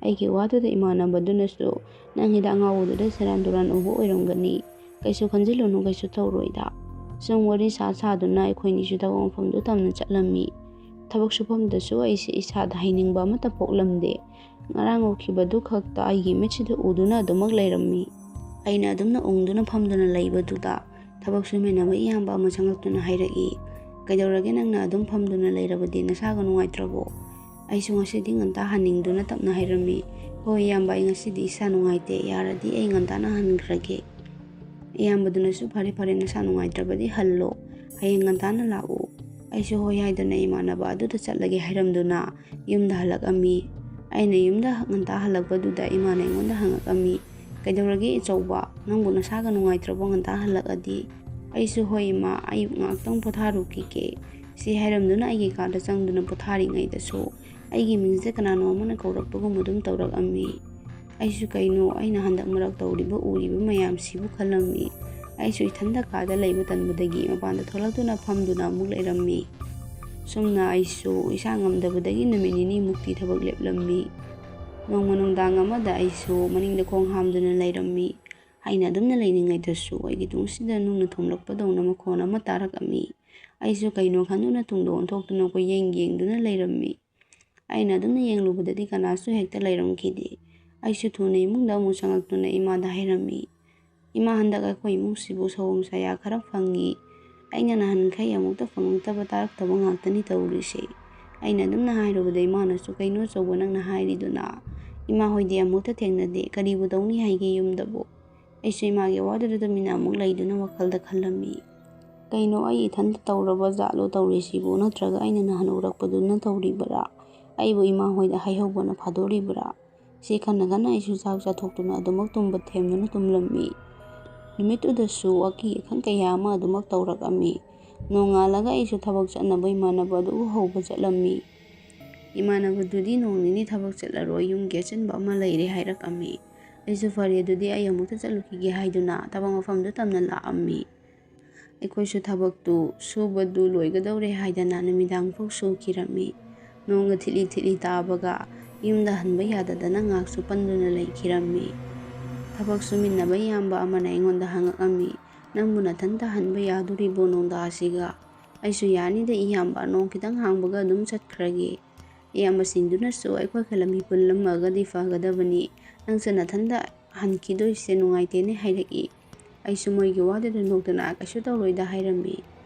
ꯑꯩꯒꯤ ꯋꯥꯗꯨꯗ ꯏꯃꯥꯟꯅꯕꯗꯨꯅꯁꯨ, "ꯅꯪ ꯍꯤꯗꯥꯛ ꯉꯥꯎꯕꯗꯨꯗ ꯁꯦꯔꯥꯟ ꯇꯨꯔꯥꯟ ꯎꯕ ꯑꯣꯏꯔꯝꯒꯅꯤ꯫ ꯀꯩꯁꯨ ꯈꯟꯖꯤꯜꯂꯨꯅꯨ, ꯀꯩꯁꯨ ꯇꯧꯔꯣꯏꯗ"꯫ ꯁꯨꯝ ꯋꯥꯔꯤ ꯁꯥ ꯁꯥꯗꯨꯅ ꯑꯩꯈꯣꯏꯅꯤꯁꯨ ꯊꯕꯛ ꯃꯐꯝꯗꯨ ꯇꯝꯅ ꯆꯠꯂꯝꯃꯤ꯫ ꯊꯕꯛ ꯁꯨꯐꯝꯗꯁꯨ ꯑꯩꯁꯦ ꯏꯁꯥꯗ ꯍꯩꯅꯤꯡꯕ ꯑꯃꯠꯇ ꯄꯣꯛꯂꯝꯗꯦ꯫ ꯉꯔꯥꯡ ꯎꯈꯤꯕꯗꯨ ꯈꯛꯇ ꯑꯩꯒꯤ ꯃꯤꯠꯁꯤꯗ ꯎꯗꯨꯅ ꯑꯗꯨꯃꯛ ꯂꯩꯔꯝꯃꯤ꯫ ꯑꯩꯅ ꯑꯗꯨꯝꯅ ꯎꯪꯗꯨꯅ ꯐꯝꯗꯨꯅ ꯂꯩꯕꯗꯨꯗ ꯊꯕꯛ ꯁꯨꯃꯤꯟꯅꯕ ꯏꯌꯥꯝꯕ ꯑꯃ ꯆꯪꯂꯛꯇꯨꯅ ꯍꯥꯏꯔꯛꯏ, "ꯀꯩꯗꯧꯔꯒꯦ, ꯅꯪꯅ ꯑꯗꯨꯝ ꯐꯝꯗꯨꯅ ꯂꯩꯔꯕꯗꯤ? ꯅꯁꯥꯒ ꯅꯨꯡꯉꯥꯏꯇ꯭ꯔꯕꯣ?" ꯑꯩꯁꯨ ꯉꯁꯤꯗꯤ ꯉꯟꯇꯥ ꯍꯟꯅꯤꯡꯗꯨꯅ ꯇꯞꯅ ꯍꯥꯏꯔꯝꯃꯤ꯫ "ꯍꯣꯏ ꯏꯌꯥꯝꯕ, ꯑꯩ ꯉꯁꯤꯗꯤ ꯏꯁꯥ ꯅꯨꯡꯉꯥꯏꯇꯦ, ꯌꯥꯔꯗꯤ ꯑꯩ ꯉꯟꯇꯥꯅ ꯍꯟꯈ꯭ꯔꯒꯦ"꯫ ꯏꯌꯥꯝꯕꯗꯨꯅꯁꯨ, "ꯐꯔꯦ ꯐꯔꯦ, ꯅꯁꯥ ꯅꯨꯡꯉꯥꯏꯇ꯭ꯔꯕꯗꯤ ꯍꯜꯂꯣ, ꯍꯌꯦꯡ ꯉꯟꯇꯥꯅ ꯂꯥꯛꯎ"꯫ ꯑꯩꯁꯨ ꯍꯣꯏ ꯍꯥꯏꯗꯨꯅ ꯏꯃꯥꯟꯅꯕ ꯑꯗꯨꯗ ꯆꯠꯂꯒꯦ ꯍꯥꯏꯔꯝꯗꯨꯅ ꯌꯨꯝꯗ ꯍꯜꯂꯛꯑꯝꯃꯤ꯫ ꯑꯩꯅ ꯌꯨꯝꯗ ꯉꯟꯇꯥ ꯍꯜꯂꯛꯄꯗꯨꯗ ꯏꯃꯥꯅ ꯑꯩꯉꯣꯟꯗ ꯍꯪꯉꯛꯑꯝꯃꯤ, "ꯀꯩꯗꯧꯔꯒꯦ ꯏꯆꯧꯕ? ꯅꯪꯕꯨ ꯅꯁꯥꯒ ꯅꯨꯡꯉꯥꯏꯇ꯭ꯔꯕꯣ ꯉꯟꯇꯥ ꯍꯜꯂꯛꯑꯗꯤ?" ꯑꯩꯁꯨ, "ꯍꯣꯏ ꯏꯃꯥ, ꯑꯩ ꯉꯥꯛꯇꯪ ꯄꯣꯊꯥꯔꯨꯈꯤꯒꯦ" ꯁꯤ ꯍꯥꯏꯔꯝꯗꯨꯅ ꯑꯩꯒꯤ ꯀꯥꯗ ꯆꯪꯗꯨꯅ ꯄꯣꯊꯥꯔꯤꯉꯩꯗꯁꯨ ꯑꯩꯒꯤ ꯃꯤꯡꯁꯦ ꯀꯅꯥꯅꯣ ꯑꯃꯅ ꯀꯧꯔꯛꯄꯒꯨꯝ ꯑꯗꯨꯝ ꯇꯧꯔꯛꯑꯝꯃꯤ꯫ ꯑꯩꯁꯨ ꯀꯩꯅꯣ ꯑꯩꯅ ꯍꯟꯗꯛ ꯃꯔꯛ ꯇꯧꯔꯤꯕ ꯎꯔꯤꯕ ꯃꯌꯥꯝꯁꯤꯕꯨ ꯈꯜꯂꯝꯃꯤ꯫ ꯑꯩꯁꯨ ꯏꯊꯟꯗ ꯀꯥꯗ ꯂꯩꯕ ꯇꯟꯕꯗꯒꯤ ꯃꯄꯥꯟꯗ ꯊꯣꯛꯂꯛꯇꯨꯅ ꯐꯝꯗꯨꯅ ꯑꯃꯨꯛ ꯂꯩꯔꯝꯃꯤ꯫ ꯁꯨꯝꯅ ꯑꯩꯁꯨ ꯏꯁꯥ ꯉꯝꯗꯕꯗꯒꯤ ꯅꯨꯃꯤꯠ ꯅꯤꯅꯤꯃꯨꯛꯇꯤ ꯊꯕꯛ ꯂꯦꯞꯂꯝꯃꯤ꯫ ꯅꯣꯡꯃ ꯅꯨꯡꯗꯥꯡ ꯑꯃꯗ ꯑꯩꯁꯨ ꯃꯅꯤꯡꯗ ꯈꯣꯡ ꯍꯥꯝꯗꯨꯅ ꯂꯩꯔꯝꯃꯤ꯫ ꯑꯩꯅ ꯑꯗꯨꯝꯅ ꯂꯩꯔꯤꯉꯩꯗꯁꯨ ꯑꯩꯒꯤ ꯇꯨꯡꯁꯤꯗ ꯅꯨꯡꯅ ꯊꯣꯝꯂꯛꯄꯗꯧꯅ ꯃꯈꯣꯟ ꯑꯃ ꯇꯥꯔꯛꯑꯝꯃꯤ꯫ ꯑꯩꯁꯨ ꯀꯩꯅꯣ ꯈꯟꯗꯨꯅ ꯇꯨꯡꯗ ꯑꯣꯟꯊꯣꯛꯇꯨꯅ ꯀꯣꯏꯌꯦꯡ ꯌꯦꯡꯗꯨꯅ ꯂꯩꯔꯝꯃꯤ꯫ ꯑꯩꯅ ꯑꯗꯨꯝꯅ ꯌꯦꯡꯂꯨꯕꯗꯗꯤ ꯀꯅꯥꯁꯨ ꯍꯦꯛꯇ ꯂꯩꯔꯝꯈꯤꯗꯦ꯫ ꯑꯩꯁꯨ ꯊꯨꯅ ꯏꯃꯨꯡꯗ ꯑꯃꯨꯛ ꯆꯪꯂꯛꯇꯨꯅ ꯏꯃꯥꯗ ꯍꯥꯏꯔꯝꯃꯤ꯫ "ꯏꯃꯥ, ꯍꯟꯗꯛ ꯑꯩꯈꯣꯏ ꯏꯃꯨꯡꯁꯤꯕꯨ ꯁꯑꯣꯝ ꯁꯌꯥ ꯈꯔ ꯐꯪꯉꯤ꯫ ꯑꯩꯅ ꯅꯍꯥꯟꯈꯩ ꯑꯃꯨꯛꯇ ꯐꯪꯉꯛꯇꯕ ꯇꯥꯔꯛꯇꯕ ꯉꯥꯛꯇꯅꯤ ꯇꯧꯔꯤꯁꯦ"꯫ ꯑꯩꯅ ꯑꯗꯨꯝꯅ ꯍꯥꯏꯔꯨꯕꯗ ꯏꯃꯥꯅꯁꯨ, "ꯀꯩꯅꯣ ꯑꯆꯧꯕ ꯅꯪꯅ ꯍꯥꯏꯔꯤꯗꯨꯅ? ꯏꯃꯥ ꯍꯣꯏꯗꯤ ꯑꯃꯨꯛꯇ ꯊꯦꯡꯅꯗꯦ, ꯀꯔꯤꯕꯨ ꯇꯧꯅꯤ ꯍꯥꯏꯒꯦ ꯌꯨꯝꯗꯕꯨ?" ꯑꯩꯁꯨ ꯏꯃꯥꯒꯤ ꯋꯥꯗꯨꯗ ꯇꯨꯃꯤꯟꯅ ꯑꯃꯨꯛ ꯂꯩꯗꯨꯅ ꯋꯥꯈꯜꯗ ꯈꯜꯂꯝꯃꯤ꯫ "ꯀꯩꯅꯣ, ꯑꯩ ꯏꯊꯟꯇ ꯇꯧꯔꯕ ꯖꯥꯠꯂꯣ ꯇꯧꯔꯤꯁꯤꯕꯨ? ꯅꯠꯇ꯭ꯔꯒ ꯑꯩꯅ ꯅꯍꯥꯟ ꯎꯔꯛꯄꯗꯨꯅ ꯇꯧꯔꯤꯕꯔꯥ? ꯑꯩꯕꯨ ꯏꯃꯥ ꯍꯣꯏꯗ ꯍꯥꯏꯍꯧꯕꯅ ꯐꯥꯗꯣꯔꯤꯕ꯭ꯔꯥ?" ꯁꯤ ꯈꯟꯅ ꯈꯟꯅ ꯑꯩꯁꯨ ꯆꯥꯛ ꯆꯥꯊꯣꯛꯇꯨꯅ ꯑꯗꯨꯃꯛ ꯇꯨꯝꯕ ꯊꯦꯝꯗꯨꯅ ꯇꯨꯝꯂꯝꯃꯤ꯫ ꯅꯨꯃꯤꯠꯇꯨꯗꯁꯨ ꯑꯀꯤ ꯑꯈꯪ ꯀꯌꯥ ꯑꯃ ꯑꯗꯨꯃꯛ ꯇꯧꯔꯛꯑꯝꯃꯤ꯫ ꯅꯣꯡꯉꯥꯜꯂꯒ ꯑꯩꯁꯨ ꯊꯕꯛ ꯆꯠꯅꯕ ꯏꯃꯥꯟꯅꯕ ꯑꯗꯨ ꯎꯍꯧꯕ ꯆꯠꯂꯝꯃꯤ꯫ ꯏꯃꯥꯟꯅꯕꯗꯨꯗꯤ ꯅꯣꯡ ꯅꯤꯅꯤ ꯊꯕꯛ ꯆꯠꯂꯔꯣꯏ, ꯌꯨꯝꯒꯤ ꯑꯆꯤꯟꯕ ꯑꯃ ꯂꯩꯔꯦ ꯍꯥꯏꯔꯛꯑꯝꯃꯤ꯫ ꯑꯩꯁꯨ ꯐꯔꯦ ꯑꯗꯨꯗꯤ ꯑꯩ ꯑꯃꯨꯛꯇ ꯆꯠꯂꯨꯈꯤꯒꯦ ꯍꯥꯏꯗꯨꯅ ꯊꯕꯛ ꯃꯐꯝꯗꯨ ꯇꯝꯅ ꯂꯥꯛꯑꯝꯃꯤ꯫ ꯑꯩꯈꯣꯏꯁꯨ ꯊꯕꯛꯇꯨ ꯁꯨꯕꯗꯨ ꯂꯣꯏꯒꯗꯧꯔꯦ ꯍꯥꯏꯗꯅ ꯅꯨꯃꯤꯗꯥꯡ ꯐꯥꯎ ꯁꯨꯈꯤꯔꯝꯃꯤ꯫ ꯅꯣꯡꯒ ꯊꯤꯠꯂꯤ ꯊꯤꯠꯂꯤ ꯇꯥꯕꯒ ꯌꯨꯝꯗ ꯍꯟꯕ ꯌꯥꯗꯗꯅ ꯉꯥꯏꯍꯥꯛꯁꯨ ꯄꯟꯗꯨꯅ ꯂꯩꯈꯤꯔꯝꯃꯤ꯫ ꯊꯕꯛ ꯁꯨꯃꯤꯟꯅꯕ ꯏꯌꯥꯝꯕ ꯑꯃꯅ ꯑꯩꯉꯣꯟꯗ ꯍꯪꯉꯛꯑꯝꯃꯤ, "ꯅꯪꯕꯨ ꯅꯊꯟꯇ ꯍꯟꯕ ꯌꯥꯗꯣꯔꯤꯕꯣ ꯅꯣꯡꯗꯥꯁꯤꯒ?" ꯑꯩꯁꯨ, "ꯌꯥꯅꯤꯗ ꯏꯌꯥꯝꯕ, ꯅꯣꯡ ꯈꯤꯇꯪ ꯍꯥꯡꯕꯒ ꯑꯗꯨꯝ ꯆꯠꯈ꯭ꯔꯒꯦ"꯫ ꯏꯌꯥꯝꯕꯁꯤꯡꯗꯨꯅꯁꯨ ꯑꯩꯈꯣꯏꯒ ꯂꯝꯕꯤ ꯄꯨꯜꯂꯝꯃꯒꯗꯤ ꯐꯒꯗꯕꯅꯤ, ꯅꯪꯁꯨ ꯅꯊꯟꯗ ꯍꯟꯈꯤꯗꯣꯏꯁꯦ ꯅꯨꯡꯉꯥꯏꯇꯦꯅꯦ ꯍꯥꯏꯔꯛꯏ꯫ ꯑꯩꯁꯨ ꯃꯣꯏꯒꯤ ꯋꯥꯗꯨꯗ ꯅꯣꯛꯇꯨꯅ ꯀꯩꯁꯨ ꯇꯧꯔꯣꯏꯗ ꯍꯥꯏꯔꯝꯃꯤ꯫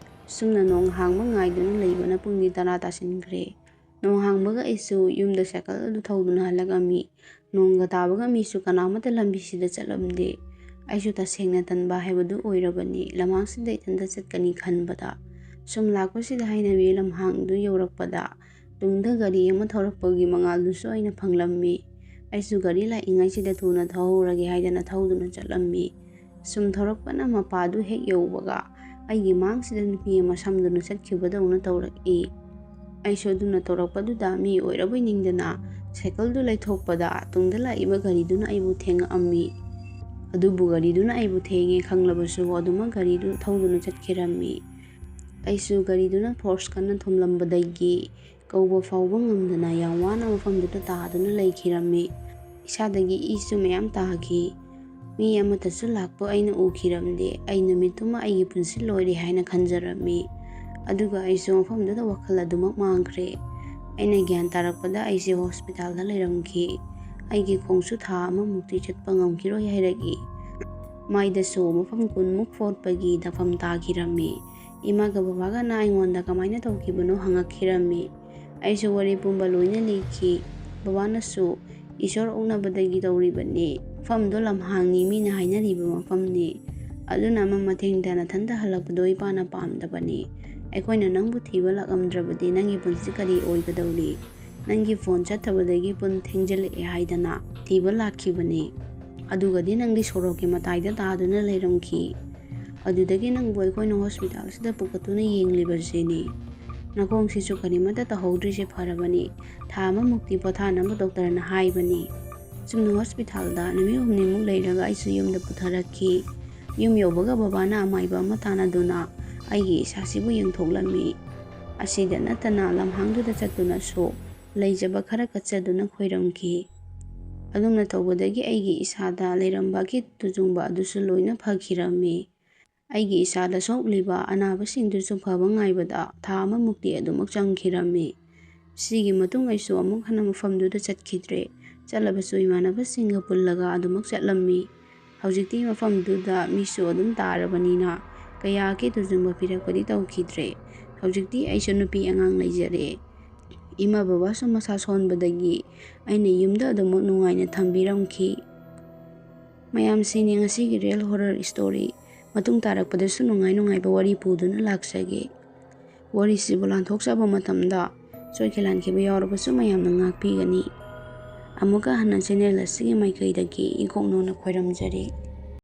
ꯁꯨꯝꯅ ꯅꯣꯡ ꯍꯥꯡꯕ ꯉꯥꯏꯗꯨꯅ ꯂꯩꯕꯅ ꯄꯨꯡꯗꯤ ꯇꯔꯥ ꯇꯥꯁꯤꯟꯈ꯭ꯔꯦ꯫ ꯅꯣꯡ ꯍꯥꯡꯕꯒ ꯑꯩꯁꯨ ꯌꯨꯝꯗ ꯁꯥꯏꯀꯜ ꯑꯗꯨ ꯊꯧꯗꯨꯅ ꯍꯜꯂꯛꯑꯝꯃꯤ꯫ ꯅꯣꯡꯒ ꯇꯥꯕꯒ ꯃꯤꯁꯨ ꯀꯅꯥꯃꯠꯇ ꯂꯝꯕꯤꯁꯤꯗ ꯆꯠꯂꯝꯗꯦ꯫ ꯑꯩꯁꯨ ꯇꯁꯦꯡꯅ ꯇꯟꯕ ꯍꯥꯏꯕꯗꯨ ꯑꯣꯏꯔꯕꯅꯤ, ꯂꯝꯍꯥꯡꯁꯤꯗ ꯏꯊꯟꯇ ꯆꯠꯀꯅꯤ ꯈꯟꯕꯗ꯫ ꯁꯨꯝ ꯂꯥꯛꯄꯁꯤꯗ ꯍꯩꯅꯕꯤ ꯂꯝꯍꯥꯡꯗꯨ ꯌꯧꯔꯛꯄꯗ, ꯇꯨꯡꯗ ꯒꯥꯔꯤ ꯑꯃ ꯊꯧꯔꯛꯄꯒꯤ ꯃꯉꯥꯜꯗꯨꯁꯨ ꯑꯩꯅ ꯐꯪꯂꯝꯃꯤ꯫ ꯑꯩꯁꯨ ꯒꯥꯔꯤ ꯂꯥꯛꯏꯉꯩꯁꯤꯗ ꯊꯨꯅ ꯊꯧꯍꯧꯔꯒꯦ ꯍꯥꯏꯗꯅ ꯊꯧꯗꯨꯅ ꯆꯠꯂꯝꯃꯤ꯫ ꯁꯨꯝ ꯊꯧꯔꯛꯄꯅ ꯃꯄꯥꯗꯨ ꯍꯦꯛ ꯌꯧꯕꯒ, ꯑꯩꯒꯤ ꯃꯥꯡꯁꯤꯗ ꯅꯨꯄꯤ ꯑꯃ ꯁꯝꯗꯨꯅ ꯆꯠꯈꯤꯕꯗꯧꯅ ꯇꯧꯔꯛꯏ꯫ ꯑꯩꯁꯨ ꯑꯗꯨꯅ ꯇꯧꯔꯛꯄꯗꯨꯗ ꯃꯤ ꯑꯣꯏꯔꯕꯣꯏ ꯅꯤꯡꯗꯅ ꯁꯥꯏꯀꯜꯗꯨ ꯂꯩꯊꯣꯛꯄꯗ, ꯇꯨꯡꯗ ꯂꯥꯛꯏꯕ ꯒꯥꯔꯤꯗꯨꯅ ꯑꯩꯕꯨ ꯊꯦꯡꯉꯛꯑꯝꯃꯤ꯫ ꯑꯗꯨꯕꯨ ꯒꯥꯔꯤꯗꯨꯅ ꯑꯩꯕꯨ ꯊꯦꯡꯉꯦ ꯈꯪꯂꯕꯁꯨ, ꯑꯗꯨꯃꯛ ꯒꯥꯔꯤꯗꯨ ꯊꯧꯗꯨꯅ ꯆꯠꯈꯤꯔꯝꯃꯤ꯫ ꯑꯩꯁꯨ ꯒꯥꯔꯤꯗꯨꯅ ꯐꯣꯔꯁ ꯀꯟꯅ ꯊꯣꯝꯂꯝꯕꯗꯒꯤ ꯀꯧꯕ ꯐꯥꯎꯕ ꯉꯝꯗꯅ ꯌꯥꯝ ꯋꯥꯅ ꯃꯐꯝꯗꯨꯗ ꯇꯥꯗꯨꯅ ꯂꯩꯈꯤꯔꯝꯃꯤ꯫ ꯏꯁꯥꯗꯒꯤ ꯏꯁꯨ ꯃꯌꯥꯝ ꯇꯥꯈꯤ꯫ ꯃꯤ ꯑꯃꯠꯇꯁꯨ ꯂꯥꯛꯄ ꯑꯩꯅ ꯎꯈꯤꯔꯝꯗꯦ꯫ ꯑꯩ ꯅꯨꯃꯤꯠꯇꯨꯃ ꯑꯩꯒꯤ ꯄꯨꯟꯁꯤ ꯂꯣꯏꯔꯦ ꯍꯥꯏꯅ ꯈꯟꯖꯔꯝꯃꯤ꯫ ꯑꯗꯨꯒ ꯑꯩꯁꯨ ꯃꯐꯝꯗꯨꯗ ꯋꯥꯈꯜ ꯑꯗꯨꯃꯛ ꯃꯥꯡꯈ꯭ꯔꯦ꯫ ꯑꯩꯅ ꯒ꯭ꯌꯥꯟ ꯇꯥꯔꯛꯄꯗ ꯑꯩꯁꯦ ꯍꯣꯁꯄꯤꯇꯥꯜꯗ ꯂꯩꯔꯝꯈꯤ꯫ ꯑꯩꯒꯤ ꯈꯣꯡꯁꯨ ꯊꯥ ꯑꯃꯃꯨꯛꯇꯤ ꯆꯠꯄ ꯉꯝꯈꯤꯔꯣꯏ ꯍꯥꯏꯔꯛꯏ꯫ ꯃꯥꯏꯗꯁꯨ ꯃꯐꯝ ꯀꯨꯟꯃꯨꯛ ꯐꯣꯠꯄꯒꯤ ꯗꯥꯛꯐꯝ ꯇꯥꯈꯤꯔꯝꯃꯤ꯫ ꯏꯃꯥꯒ ꯕꯕꯥꯒꯅ ꯑꯩꯉꯣꯟꯗ ꯀꯃꯥꯏꯅ ꯇꯧꯈꯤꯕꯅꯣ ꯍꯪꯉꯛꯈꯤꯔꯝꯃꯤ꯫ ꯑꯩꯁꯨ ꯋꯥꯔꯤ ꯄꯨꯝꯕ ꯂꯣꯏꯅ ꯂꯤꯈꯤ꯫ ꯕꯕꯥꯅꯁꯨ, "ꯏꯁꯣꯔ ꯑꯣꯛꯅꯕꯗꯒꯤ ꯇꯧꯔꯤꯕꯅꯤ꯫ ꯃꯐꯝꯗꯣ ꯂꯝꯍꯥꯡꯅꯤ, ꯃꯤꯅ ꯍꯥꯏꯅꯔꯤꯕ ꯃꯐꯝꯅꯤ꯫ ꯑꯗꯨꯅ ꯑꯃ ꯃꯊꯦꯡꯗ ꯅꯊꯟꯇ ꯍꯜꯂꯛꯄꯗꯣ ꯏꯄꯥꯅ ꯄꯥꯝꯗꯕꯅꯤ꯫ ꯑꯩꯈꯣꯏꯅ ꯅꯪꯕꯨ ꯊꯤꯕ ꯂꯥꯛꯂꯝꯗ꯭ꯔꯕꯗꯤ ꯅꯪꯒꯤ ꯄꯨꯟꯁꯤ ꯀꯔꯤ ꯑꯣꯏꯒꯗꯧꯔꯤ? ꯅꯪꯒꯤ ꯐꯣꯟ ꯆꯠꯇꯕꯗꯒꯤ ꯄꯨꯡ ꯊꯦꯡꯖꯤꯜꯂꯛꯑꯦ ꯍꯥꯏꯗꯅ ꯊꯤꯕ ꯂꯥꯛꯈꯤꯕꯅꯤ꯫ ꯑꯗꯨꯒꯗꯤ ꯅꯪꯗꯤ ꯁꯣꯔꯣꯛꯀꯤ ꯃꯇꯥꯏꯗ ꯇꯥꯗꯨꯅ ꯂꯩꯔꯝꯈꯤ꯫ ꯑꯗꯨꯗꯒꯤ ꯅꯪꯕꯨ ꯑꯩꯈꯣꯏꯅ ꯍꯣꯁꯄꯤꯇꯥꯜꯁꯤꯗ ꯄꯨꯈꯠꯇꯨꯅ ꯌꯦꯡꯂꯤꯕꯁꯤꯅꯤ꯫ ꯅꯈꯣꯡꯁꯤꯁꯨ ꯀꯔꯤꯃꯠꯇ ꯇꯧꯍꯧꯗ꯭ꯔꯤꯁꯦ ꯐꯔꯕꯅꯤ꯫ ꯊꯥ ꯑꯃꯃꯨꯛꯇꯤ ꯄꯣꯊꯥꯅꯕ ꯗꯣꯛꯇꯔꯅ ꯍꯥꯏꯕꯅꯤ꯫" ꯁꯨꯝꯅ ꯍꯣꯁꯄꯤꯇꯥꯜꯗ ꯅꯨꯃꯤꯠ ꯍꯨꯝꯅꯤꯃꯨꯛ ꯂꯩꯔꯒ ꯑꯩꯁꯨ ꯌꯨꯝꯗ ꯄꯨꯊꯔꯛꯈꯤ꯫ ꯌꯨꯝ ꯌꯧꯕꯒ ꯕꯕꯥꯅ ꯑꯃꯥꯏꯕ ꯑꯃ ꯇꯥꯟꯅꯗꯨꯅ ꯑꯩꯒꯤ ꯏꯁꯥꯁꯤꯕꯨ ꯌꯦꯡꯊꯣꯛꯂꯝꯃꯤ꯫ ꯑꯁꯤꯗ ꯅꯠꯇꯅ ꯂꯝꯍꯥꯡꯗꯨꯗ ꯆꯠꯇꯨꯅꯁꯨ ꯂꯩꯖꯕ ꯈꯔ ꯀꯠꯆꯗꯨꯅ ꯈꯣꯏꯔꯝꯈꯤ꯫ ꯑꯗꯨꯝꯅ ꯇꯧꯕꯗꯒꯤ ꯑꯩꯒꯤ ꯏꯁꯥꯗ ꯂꯩꯔꯝꯕ ꯀꯤꯠ ꯇꯨꯖꯨꯡꯕ ꯑꯗꯨꯁꯨ ꯂꯣꯏꯅ ꯐꯈꯤꯔꯝꯃꯤ꯫ ꯑꯩꯒꯤ ꯏꯁꯥꯗ ꯁꯣꯛꯂꯤꯕ ꯑꯅꯥꯕꯁꯤꯡꯗꯨꯁꯨ ꯐꯕ ꯉꯥꯏꯕꯗ ꯊꯥ ꯑꯃꯃꯨꯛꯇꯤ ꯑꯗꯨꯃꯛ ꯆꯪꯈꯤꯔꯝꯃꯤ꯫ ꯁꯤꯒꯤ ꯃꯇꯨꯡ ꯑꯩꯁꯨ ꯑꯃꯨꯛ ꯍꯟꯅ ꯃꯐꯝꯗꯨꯗ ꯆꯠꯈꯤꯗ꯭ꯔꯦ꯫ ꯆꯠꯂꯕꯁꯨ ꯏꯃꯥꯟꯅꯕꯁꯤꯡꯒ ꯄꯨꯜꯂꯒ ꯑꯗꯨꯃꯛ ꯆꯠꯂꯝꯃꯤ꯫ ꯍꯧꯖꯤꯛꯇꯤ ꯃꯐꯝꯗꯨꯗ ꯃꯤꯁꯨ ꯑꯗꯨꯝ ꯇꯥꯔꯕꯅꯤꯅ ꯀꯌꯥ ꯑꯀꯦ ꯇꯨꯖꯨꯡꯕ ꯄꯤꯔꯛꯄꯗꯤ ꯇꯧꯈꯤꯗ꯭ꯔꯦ꯫ ꯍꯧꯖꯤꯛꯇꯤ ꯑꯩꯁꯨ ꯅꯨꯄꯤ ꯑꯉꯥꯡ ꯂꯩꯖꯔꯦ꯫ ꯏꯃꯥ ꯕꯕꯥꯁꯨ ꯃꯁꯥ ꯁꯣꯟꯕꯗꯒꯤ ꯑꯩꯅ ꯌꯨꯝꯗ ꯑꯗꯨꯃꯛ ꯅꯨꯡꯉꯥꯏꯅ ꯊꯝꯕꯤꯔꯝꯈꯤ꯫ ꯃꯌꯥꯝꯁꯤꯅꯤ ꯉꯁꯤꯒꯤ real horror story꯫ ꯃꯇꯨꯡ ꯇꯥꯔꯛꯄꯗꯁꯨ ꯅꯨꯡꯉꯥꯏ ꯅꯨꯡꯉꯥꯏꯕ ꯋꯥꯔꯤ ꯄꯨꯗꯨꯅ ꯂꯥꯛꯆꯒꯦ꯫ ꯋꯥꯔꯤꯁꯤꯕꯨ ꯂꯥꯟꯊꯣꯛꯆꯕ ꯃꯇꯝꯗ ꯁꯣꯏꯈꯤ ꯂꯥꯟꯈꯤꯕ ꯌꯥꯎꯔꯕꯁꯨ ꯃꯌꯥꯝꯅ ꯉꯥꯛꯄꯤꯒꯅꯤ꯫ ꯑꯃꯨꯛꯀ ꯍꯟꯅ channel ꯑꯁꯤꯒꯤ ꯃꯥꯏꯀꯩꯗꯒꯤ ꯏꯀꯣꯛꯅꯧꯅ ꯈꯣꯏꯔꯝꯖꯔꯤ꯫